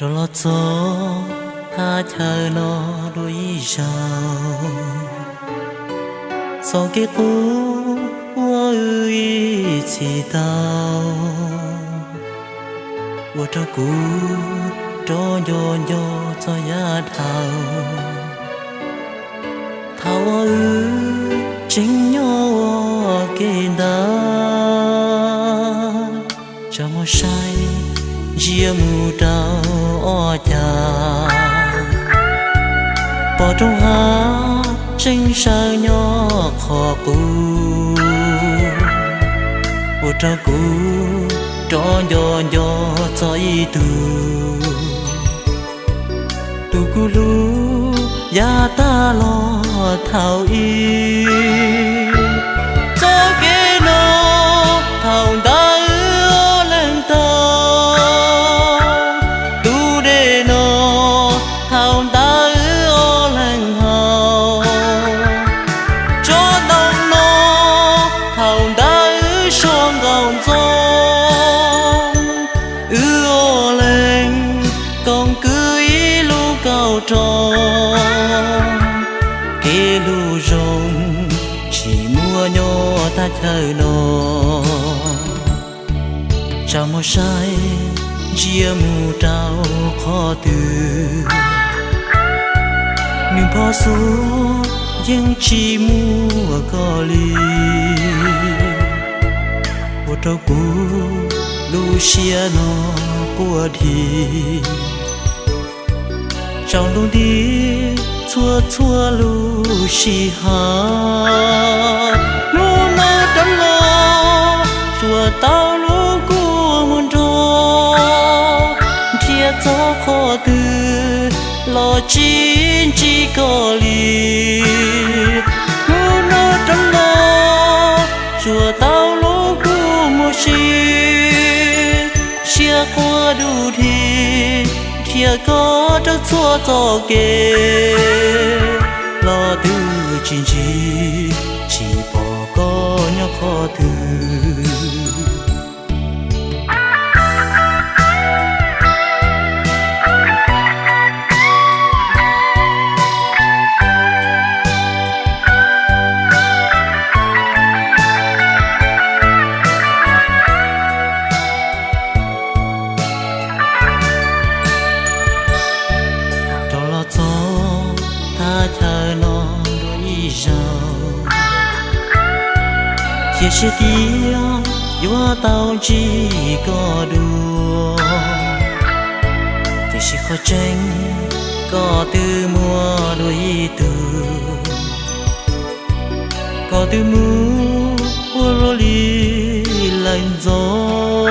Rov los txog thaj chaw no dua ib zaug, txoj kev qub uas wb ib txhis tau, ua rau kuv rov nco nco txog yav dhau. Thaum uas wb tseem nyob ua ke ntawd, tsa muag saib ntsia mus rau ob cag, pom roob hav tseem sawv nyob qhov qub, ua rau kuv rov nco nco txog ib tug, tus kuv hlub yav tag los thaum ub. Txoj kev no thaum ntawd wb ob leeg taug, tus dej no thaum ntawd wb ob leeg haus, tsob ntoo no thaum ntawd wb so nkaus ntxoo. Wb ob leeg koom kwv ib lub kauj roob, kev hlub zoo tsis muaj nyob thaj chaw no. Tsa muag saib ntsia mus rau qhov twg, nws phob xuav yeej tsis muaj koj li, ua rau kuv lub siab no quaj dhi. Tsaus ntuj nti txhua txhua lub sij hawm, hnub no rov los tsuas tau hlub koj mus nrog, nrhiav txog qhov twg los tsis ntsib koj li. Hnub no rov los tsuas tau hlub koj mus si, siab quaj du dhi, nrhiav koj rau txhua txoj kev, los twb tsis ntsib, tsis pom koj nyob qhov twg. Rov los txog thaj chaw no dua ib zaug, cia siab tias yuav tau ntsib koj dua, tiam sis qhov tseeb koj twb muaj dua ib tug, koj twb mus ua luaj li lawm ntxov.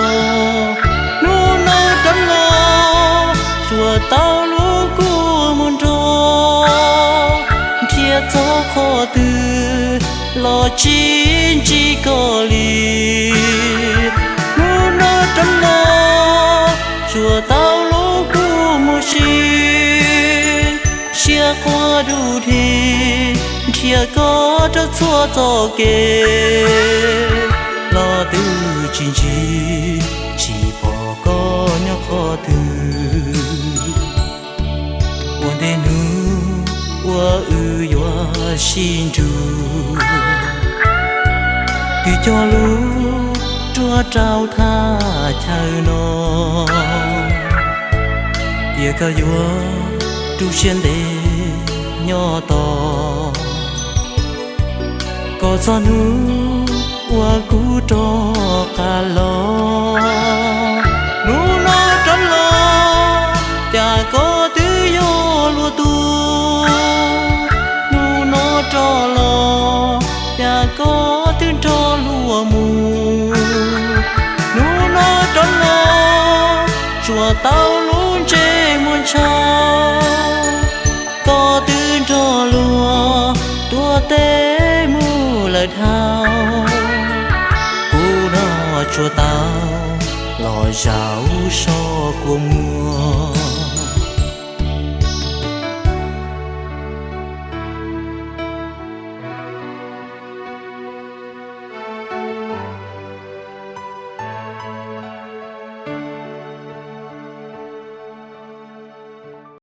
Hnub no rov los tsuas tau hlub koj mus nrog, nrhiav txog qhov twg los tsis ntsib koj li. Hnub no rov los tsuas tau hlub koj mus si, siab quaj du dhi, nrhiav koj rau txhua txoj kev, los twb tsis ntsib, tsis pom koj nyob qhov twg. Ua ntej hnub uas wb yuav sib nrug, twb cog lub ruam rau thaj chaw no, tias koj yuav tu siab ntev nyob tos kom txog hnub uas kuv rov qab los. Hnub no rov los, cas koj twb yog luag tuag. Hnub no rov los, cas koj twb nrog luag mus. Hnub no rov los, tsuas tau lub ntsej muag ntshav. Koj twb nrog luag tuav teb mus lawm dhau, kuv no tsuas tau los zaum so kua muag.